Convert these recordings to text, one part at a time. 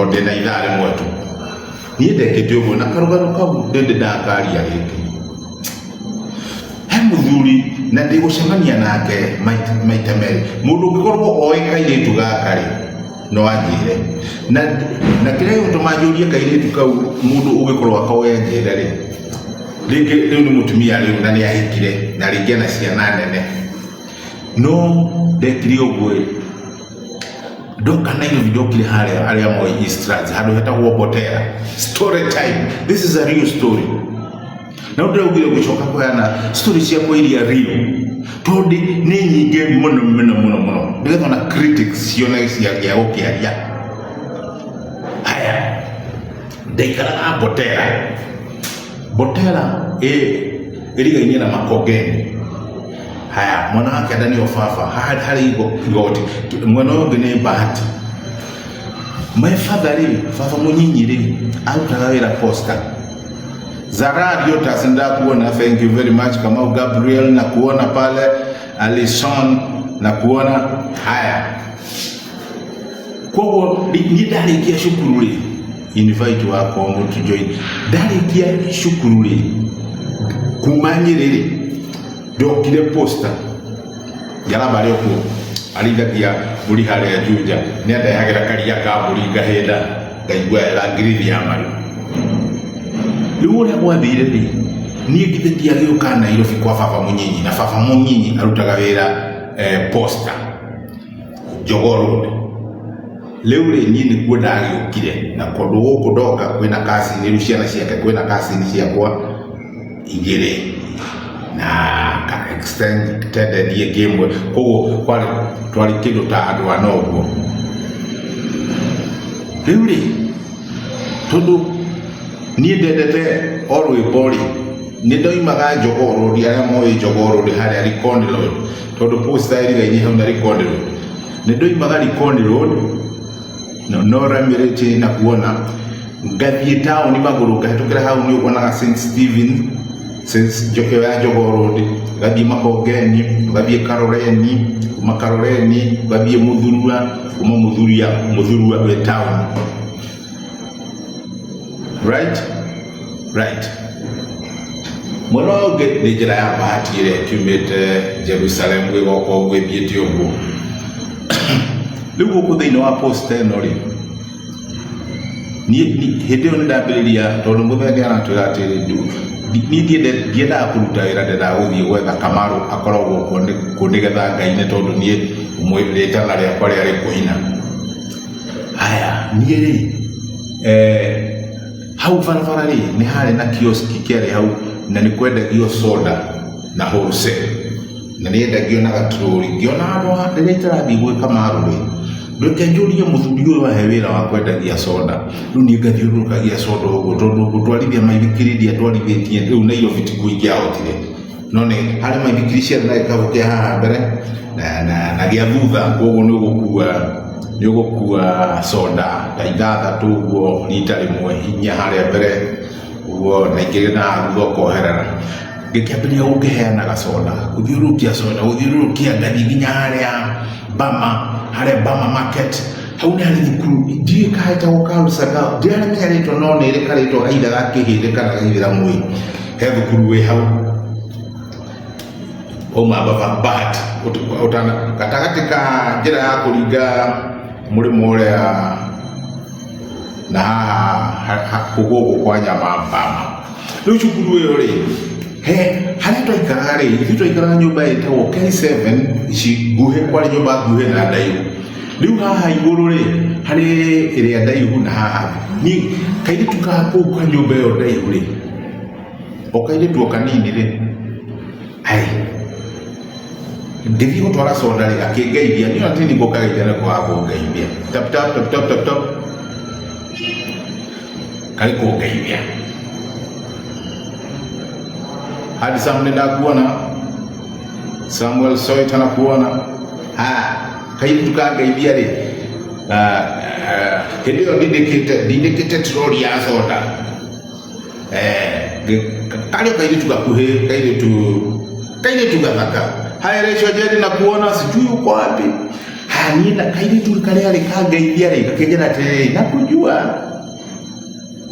Tondũ ndĩna ithaa rĩmwe tu. Niĩ ndekĩte ũguo na karũgano kau ndĩndĩ ndakaria rĩngĩ. He mũthuri na ndĩgũcemania nake maita merĩ. Mũndũ ũngĩkorwo oĩ kairĩtu gaka rĩ, no anjĩre. Na kĩrĩa gĩgũtũma njũrie kairĩtu kau mũndũ ũngĩkorwo akoĩ anjĩre rĩ, rĩngĩ rĩu nĩ mũtumia rĩu na nĩ ahikire na rĩngĩ ena ciana nene. No ndekire ũguo ĩ, ndoka Nairobi ndokire harĩa arĩa moĩ Eastlands handũ hetagwo Mbotela. Story time. This is a real story. Na ndĩraugire ngũcoka kũheana story ciakwa iria real tondũ nĩ nyingĩ mũno mũno mũno mũno nĩgetha ona critics cione cia gĩa gũkĩaria. Haya, ndaikaraga Mbotela. Mbotela ĩ ĩrigainie na Makongeni. Haya, mwena wa kĩanda nĩho baba, haha harĩ igoti, mwena ũyũ ũngĩ nĩ Bahati. My father rĩ, baba mũnyinyi rĩ, arutaga wĩra Posta. Zara Riotas ndakuona, thank you very much. Kamau Gabriel nakuona pale, Alison nakuona. Haya, koguo niĩ ndarĩkia cukuru rĩ, invite wakwa mũtu join, ndarĩkia cukuru rĩ, kuma Nyĩrĩ rĩ, ndokire Posta. Njaramba arĩ o kuo, arĩithagia mbũri harĩa Juja, nĩ andehagĩra karia ka mbũri ngahĩnda, ngaigua wega ngirithi ya maru. Rĩu ũrĩa gwathire rĩ, niĩ githĩ ndiagĩũka Nairobi kwa baba mũnyinyi, na baba mũnyinyi arutaga wĩra Posta, Jogoo Road. Rĩu rĩ, niĩ nĩkuo ndagĩũkire, na kũndũ gũkũ ndoka kwĩna cousin, rĩu ciana ciake kwĩna cousin ciakwa igĩrĩ na ka extended ĩngĩ ĩmwe, koguo kwarĩ twarĩ kĩndũ ta andũ ana ũguo. Rĩu rĩ, tondũ niĩ ndendete o rwĩmbo rĩ, nĩ ndoimaga Jogoo Road, arĩa moĩ Jogoo Road harĩa Likoni Road, tondũ Posta ĩrigainie hau na Likoni Road. Nĩ ndoimaga Likoni Road, Nora Mĩrĩtĩ na kuona, ngathiĩ taũni magũrũ ngahĩtũkĩra hau nĩ ũkonaga St Stephen, ĩyo ya Jogoo Road, ngathiĩ Makongeni, ngathiĩ Karoreni, kuma Karoreni ngathiĩ Mũthurua, kuma Mũthurua wĩ taũni. Right? Right. Mwena ũyũ ũngĩ nĩ njĩra ya Bahati ĩrĩa ĩkiumĩte Jerusalem ĩgoka ũguo ĩthiĩte ũguo. Rĩu gũkũ thĩinĩ wa posta ĩno rĩ, niĩ hĩndĩ ĩyo nĩ ndambĩrĩria tondũ mũthee nĩ aratwĩra atĩrĩ, niĩ ndiendaga kũruta wĩra ndendaga gũthiĩ gwetha Kamaru akoragwo kuo nĩgetha ngaine tondũ niĩ rĩtana rĩakwa rĩarĩ kũina. Haya, niĩ rĩ, hau barabara rĩ, nĩ harĩ na kiosk kĩarĩ hau na nĩ kwendagio soda na wholesale. Na nĩ yendagio na gaturũri. Ngĩona handũ ha rĩrĩa itarathiĩ gwĩ Kamaru rĩ, reke njũrie mũthuri ũyũ ahe wĩra wa kwendagia soda. Rĩu niĩ ngathiũrũrũkagia soda ũguo tondũ gũtwarithia maithikiri ndiatwarithĩtie rĩu Nairobi tikuo ingĩahotire. No nĩ harĩ maithikiri ciarĩ na gĩkabũ kĩa haha mbere na gĩa thutha, koguo nĩ ũgũkua nĩ ũgũkua soda ta ithathatũ ũguo rita rĩmwe, inya harĩa mbere ũguo na ingĩ na haha thutha ũkoherera. Ngĩkĩambĩrĩria gũkĩheanaga soda, gũthiũrũrũkia soda, gũthiũrũrũkia ngathiĩ nginya harĩa Bama, harĩa Bama Market, hau nĩ harĩ thukuru, ndiũĩ kana hetagwo Karusagao, ndiramenya rĩtwa no nĩ ĩrĩ karĩtwa either ga kĩhĩndĩ kana gaithĩramu ĩ, he thukuru wĩ hau. Wauma Bahati, gatagatĩ ka njĩra ya kũringa mũrĩmo ũrĩa na haha gũkũ kwa Nyamambama. Rĩu cukuru ĩyo rĩ, he harĩa twaikaraga rĩ, ithuĩ twaikaraga nyũmba ĩtagwo K7 ici nguhĩ, kwarĩ nyũmba nguhĩ na ndaihu. Rĩu haha igũrũ rĩ, harĩ ĩrĩa ndaihu na haha thĩ. Niĩ kairĩtu ka kũu ka nyũmba ĩyo ndaihu rĩ, o kairĩtu o kanini rĩ, ai ngĩthiĩ gũtwara soda rĩ, gakĩngeithia. Niĩ ona ti nĩguo kageithia nĩko gakũngeithia. Tap tap tap tap tap tap. Karĩ kũngeithia. Hadi Sam nĩ ndakuona. Samuel Soita nakuona. Haya, kairĩtu kangeithia rĩ, hĩndĩ ĩyo ndindĩkĩte ndindĩkĩte troli ya soda. Karĩ o kairĩtu gakuhĩ, kairĩtu kairĩtu gathaka. Haya Rachel Njeri nakuona, sijui uko wapi. Haya Niĩ na kairĩtu karĩa rĩ kangeithia rĩ gakĩnjĩra atĩrĩrĩ, nakujua.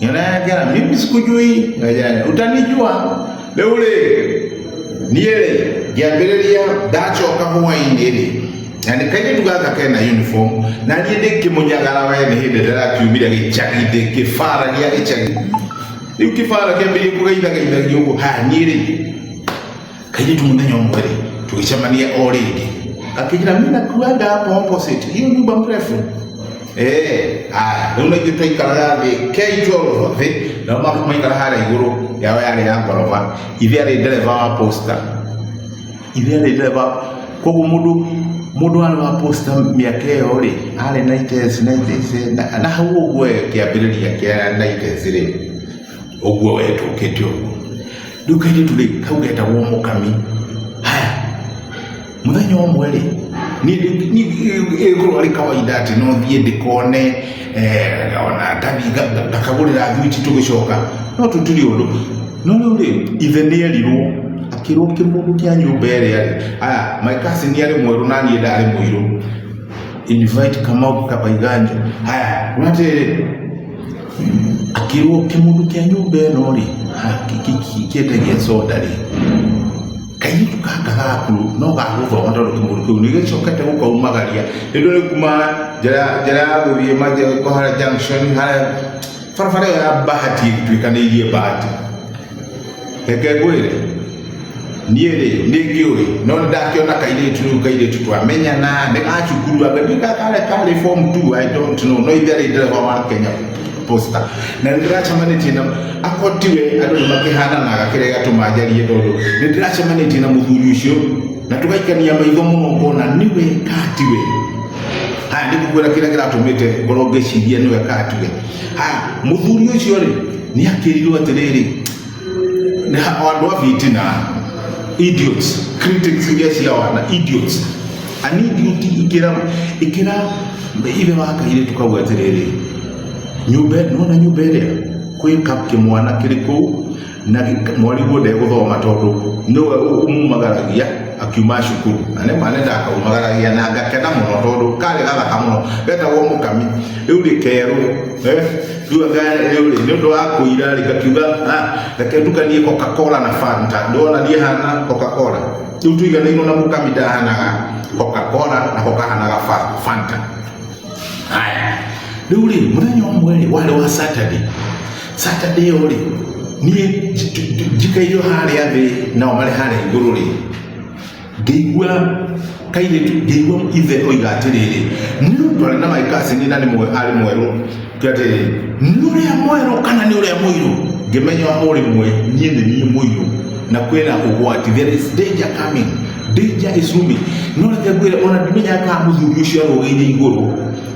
Ngĩra mimi sikujui, ngajana utanijua. Rĩu rĩ niĩ rĩ ngĩambĩrĩria ndacoka hwaĩ-inĩ rĩ, na nĩ kairĩtu gaka kena uniform, na niĩ ndĩ kĩmũnyagara we nĩ hĩndĩ ndĩrakiumire gĩcagi, ndĩ kĩbara gĩa gĩcagi. Rĩu kĩbara kĩambĩrĩrie kũgeithagaithagia ũguo. Haya niĩ rĩ kairĩtu mũthenya ũmwe rĩ tũgĩcemania o rĩngĩ, akĩnjĩra mimi nakuaga hapo opposite hiyo nyumba mrefu. Haya rĩu na ithuĩ twaikaraga thĩ K12 thĩ, nao maikara harĩa igũrũ yao yarĩ ya ngoroba. Ithe arĩ ndereba wa posta, ithe arĩ ndereba, koguo mũndũ warĩ wa posta mĩaka ĩyo rĩ arĩ 90s, 90s, na hau ũguo kĩambĩrĩria kĩa 90s rĩ ũguo we tũkĩte ũguo. Rĩu kairĩtu rĩ kau getagwo Mũkami. Haya mũthenya ũmwe rĩ niĩ ĩgũkorwo arĩ kawaida atĩ no thiĩ ndĩkone, ona ngathiĩ ngakagũrĩra thwiti tũgĩcoka, no tũtirĩ ũndũ. No rĩu rĩ ithe nĩ erirwo, akĩrwo kĩmũndũ kĩa nyũmba ĩrĩa rĩ, aya my cousin arĩ mwerũ na niĩ ndarĩ mũirũ, invite Kamau Kabaiganjo. Haya rĩu atĩrĩrĩ, akĩrwo kĩmũndũ kĩa nyũmba ĩno rĩ kĩendagia soda rĩ, kairĩtu gaka gaku no gagũthoma tondũ kĩmũndũ kĩu nĩ gĩcokete gũkaumagaria. Rĩu nĩ kuma njĩra ya gũthiĩ Majengo harĩa junction harĩa barabara ĩyo ya Bahati ĩtuĩkanĩirie Bahati. Reke ngwĩre niĩ rĩ nĩ ngĩũĩ, no nĩ ndakĩona kairĩtu rĩu, kairĩtu twamenyana nĩ ga cukuru, anga nĩ karĩa karĩ form 2, I don't know, no ithe arĩ ndereba wa Kenya Posta, na nĩ ndĩracemanĩtie na akorwo tiwe andũ nĩ makĩhananaga, kĩrĩa gĩatũma njarie tondũ nĩ ndĩracemanĩtie na mũthuri ũcio na tũgaikania maitho mũno ngona nĩwe ka tiwe. Haya nĩ ngũkwĩra kĩrĩa kĩratũmĩte ngorwo ngĩciria nĩwe ka tiwe. Haya mũthuri ũcio rĩ nĩ akĩrirwo atĩrĩrĩ, andũ a bitina, idiots, critics iria cia wana, idiots, an idiot ikĩra ikĩra ithe wa kairĩtu kau atĩrĩrĩ, nyũmba nĩwona nyũmba ĩrĩa kwĩ kĩmwana kĩrĩ kũu na mwariguo ndegũthoma tondũ nĩwe ũmumagaragia akiuma cukuru. Na nĩ ma nĩ ndakaumagaragia na ngakena mũno tondũ karĩ gathaka mũno, getagwo Mũkami. Rĩu rĩ kerũ, rĩu rĩu rĩ nĩ ũndũ wa kũira rĩ gakiuga reke ndukanie Coca-Cola na Fanta, ndĩrona niĩ hana Coca-Cola. Rĩu tũiganĩirwo na Mũkami ndahanaga Coca-Cola nako kahanaga Fanta. Haya rĩu rĩ mũthenya ũmwe rĩ warĩ wa Saturday, Saturday ĩyo rĩ niĩ njikairio harĩa thĩ nao marĩ harĩa igũrũ rĩ, ngĩigua kairĩtu, ngĩigua ithe oiga atĩrĩrĩ, nĩ ũndũ arĩ na my cousin na nĩ arĩ mwerũ, ngiuga atĩrĩrĩ, nĩ ũrĩa mwerũ kana nĩ ũrĩa mũirũ? Ngĩmenya o rĩmwe niĩ nĩ niĩ mũirũ na kwĩna ũgwati, there is danger coming, danger is looming. No reke ngwĩre ona ndimenyaga kana mũthuri ũcio arũgĩire igũrũ,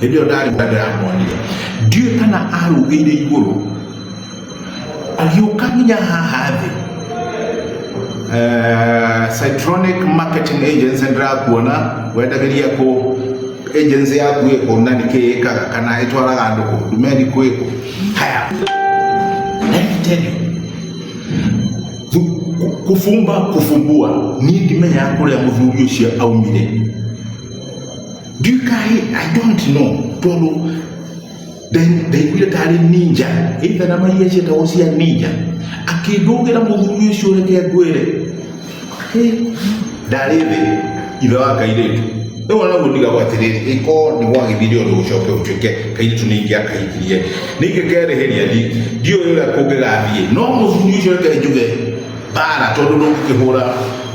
hĩndĩ ĩyo ndarĩ ndĩramuonire, ndiũĩ kana arũgĩire igũrũ agĩũka nginya haha thĩ. Citronic Marketing Agency ndĩrakuona wendagĩria kũ, agency yaku ĩkũ na nĩkĩ ĩkaga kana ĩtwaraga andũ kũ, ndumeni kwĩ kũ. Haya, let me tell you, kufumba kufumbua, niĩ ndimenyaga kũrĩa mũthuri ũcio aumire, ndiũĩ, I don't know, tondũ ndaiguire tarĩ ninja, either na iria ciĩtagwo cia ninja, akĩndũgĩra mũthuri ũcio. Reke ngwĩre, ndarĩ thĩ ithe wa kairĩtu. Rĩu ona ndigagwo atĩrĩrĩ, ĩko nĩ gwagĩthire ũndũ ũcoke ũtuĩke kairĩtu nĩ ingĩakahikirie, nĩ ingĩkerĩhĩria, ndiũĩ ũrĩa kũngĩgathiĩ, no mũthuri ũcio reke njuge mbara, tondũ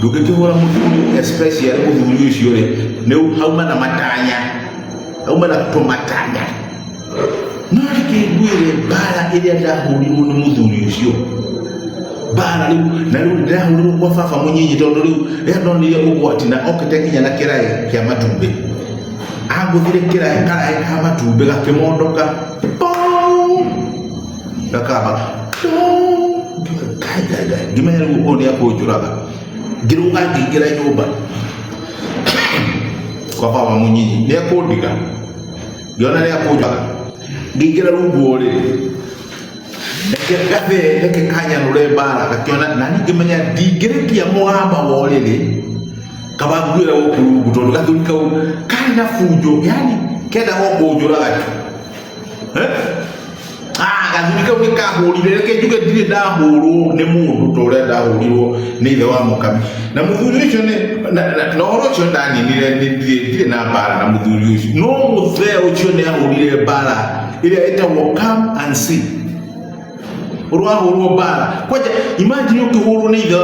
ndũngĩkĩhũra mũthuri, especially mũthuri ũcio rĩ nĩ hauma na matanya, hauma na tũmatanya. No reke ngwĩre mbara ĩrĩa ndahũrirwo nĩ mũthuri ũcio, mbara rĩu na rĩu ndĩrahũrirwo kwa baba mũnyinyi, tondũ rĩu rĩrĩa ndonire ũgwati na okĩte nginya na kĩraĩ kĩa matumbĩ, angũthire kĩraĩ, karaĩ ka matumbĩ gakĩmondoka pong, gakamba tong. Ngai, Ngai, Ngai, ngĩmenya rĩu ũyũ nĩ akũnjũraga. Ngĩrũga ngĩingĩra nyũmba kwa baba mũnyinyi, nĩ ekũndiga, ngĩona nĩ akũnjũraga, ngĩingĩra rungu wa ũrĩrĩ. Reke gathee, reke kanyanũre mbara, gakĩona na niĩ ngĩmenya ndingĩrekia mũgamba wa ũrĩrĩ. Kaba nguĩra gũkũ rungu tondũ gathuri kau karĩ na bunjo, yani kendaga o kũnjũraga tu. Eh? Ah, gathuri kau nĩ kahũrire, reke njuge ndirĩ ndahũrwo nĩ mũndũ ta ũrĩa ndahũrirwo nĩ ithe wa mũkami na mũthuri ũcio nĩ na ũhoro ũcio ndaninire. Ndirĩ na mbara na mũthuri ũcio, no mũthee ũcio nĩ ahũrire mbara ĩrĩa ĩtagwo come and see. Ũrwahũrwo mbara kwanja, imagine ũkĩhũrwo nĩ ithe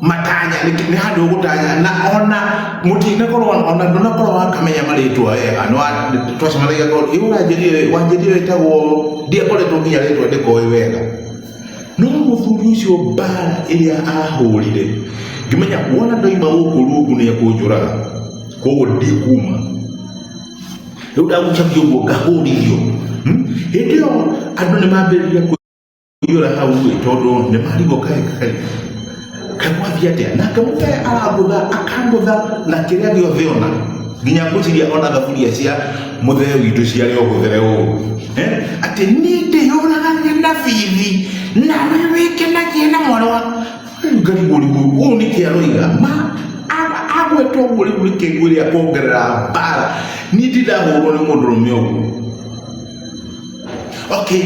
matanya nĩ handũ ũgũtanya na ona mũtinakorwo ona ndũnakorwo wakamenya marĩtwa wega. Nĩ twacemanagia korwo ĩ ũranjĩrire wanjĩrire wĩtagwo, ndiakoretwo nginya rĩtwa ndĩkoĩ wega. No mũthuri ũcio mbara ĩrĩa ahũrire, ngĩmenya wona ndoima gũkũ rungu nĩ ekũnjũraga, koguo ndikuma. Rĩu ndagucagia ũguo ngahũrithio. Hĩndĩ ĩyo andũ nĩ mambĩrĩria kũiyũra hau ĩ, tondũ nĩ marigwo kaĩ kaĩ kaĩ gwathiĩ atĩa. Nake mũthee arangũtha, akangũtha na kĩrĩa gĩothe ona nginya ngwĩciria ona thaburia cia mũthee witũ ciarĩ o hũthĩre ũũ. Eh? Atĩ niĩ ndĩyũragagia na bithi nawe wĩkenagie na mwarĩ wa. Rĩu ngarigwo rĩu ũũ nĩkĩ aroiga ma agweta ũguo. Rĩu nĩkĩ ngwĩrĩa kuongerera mbara? Niĩ ndindahũrwo nĩ mũndũrũme ũguo. Okay,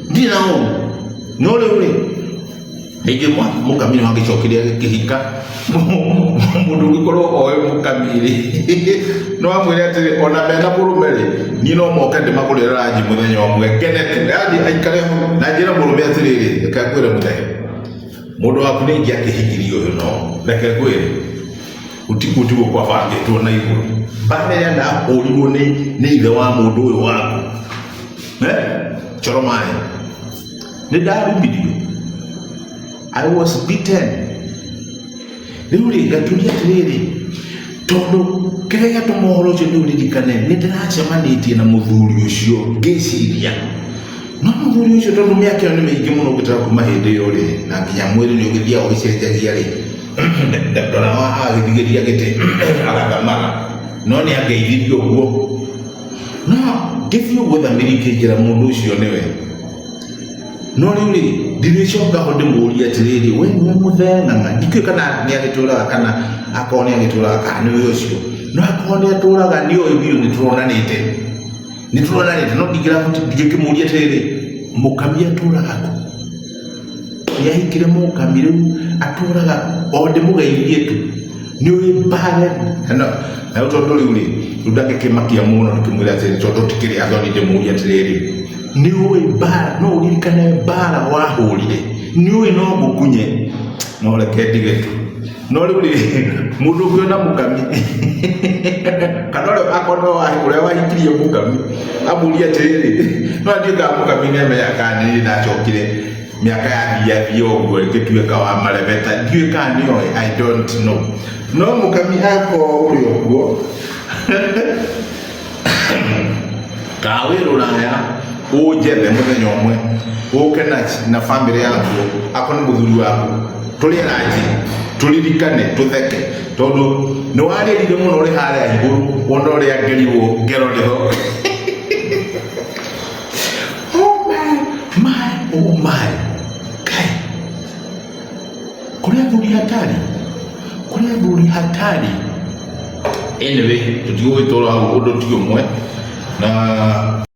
ndirĩ na ũru, no rĩu rĩ rĩngĩ mũkami nĩ wagĩcokire agĩkĩhika mũndũ ũngĩkorwo oĩ mũkami rĩ, no amwĩre atĩrĩ ona mena mũrũme rĩ, niĩ no moke ndĩmagũrĩre ranji mũthenya ũmwe ngene tu, yaani aikare ho na njĩre mũrũme atĩrĩrĩ, reke ngwĩre mũthenya mũndũ waku nĩ ingĩakĩhikirie ũyũ, no reke ngwĩre ũtiguo tiguo kwabangĩtwo na igũrũ. Mbara ĩrĩa ndahũrirwo nĩ ithe wa mũndũ ũyũ waku. Eh? Coro maĩ nĩ ndarumirio, I was beaten. Rĩu rĩ ngaturia atĩrĩrĩ, tondũ kĩrĩa gĩatũma ũhoro ũcio nĩ ũririkane, nĩ ndĩracemanĩtie na mũthuri ũcio ngĩciria no mũthuri ũcio, tondũ mĩaka ĩyo nĩ mĩingĩ mũno ũngĩtara kuma hĩndĩ ĩyo rĩ, na nginya mwĩrĩ nĩ ũgĩthiaga ũgĩcenjagia rĩ, ndora agĩthigĩria gĩtĩ agathamara, no nĩ angeithirie ũguo no ngĩthiĩ ũguo thamiri ikĩnjĩra mũndũ ũcio nĩwe. No rĩu rĩ ndirĩcoka ho ndĩmũrie atĩrĩrĩ, we nĩwe mũtheng'ang'a? Ndikĩũĩ kana nĩ agĩtũraga, kana akorwo nĩ agĩtũraga kana nĩwe ũcio. No akorwo nĩ atũraga, nĩ oĩ biũ nĩ tũronanĩte, nĩ tũronanĩte, no ndingĩkĩmũria atĩrĩrĩ, mũkami atũraga kũ? Nĩ ahikire mũkami, rĩu atũraga o ndĩmũgeithie tu nĩ ũrĩ mbare na rĩu tondũ rĩu rĩ rĩu ndangĩkĩmakia mũno ndĩkĩmwĩra atĩrĩ, tondũ tikĩrĩ athoni, ndĩmũrie atĩrĩrĩ, nĩ ũĩ mbara, no ũririkane mbara wahũrire? Nĩ ũĩ no ngũkunye, no reke ndige tu. No rĩu rĩ mũndũ ũngĩona mũkami kana ũrĩa akorwo ũrĩa wahikirie mũkami amũrie atĩrĩrĩ, no ndiũĩ kana mũkami nĩ amenyaga kana nĩ niĩ ndacokire mĩaka yathiathia ũguo ngĩtuĩka wa marebeta. Ndiũĩ kana nĩ oĩ, I don't know. No mũkami akorwo ũrĩ ũguo kana wĩ rũraya, ũnjethe mũthenya ũmwe ũke na bamĩrĩ yaku, akorwo nĩ mũthuri waku, tũrĩe ranji tũririkane tũtheke, tondũ nĩ warĩrire mũno ũrĩ harĩa igũrũ wona ũrĩa ngerirwo ngero nĩho. Oh my my, oh my, kai kũrĩ athuri hatari, kũrĩ athuri hatari. Anyway, tũtigũgĩtũra hau, ũndũ ti ũmwe na.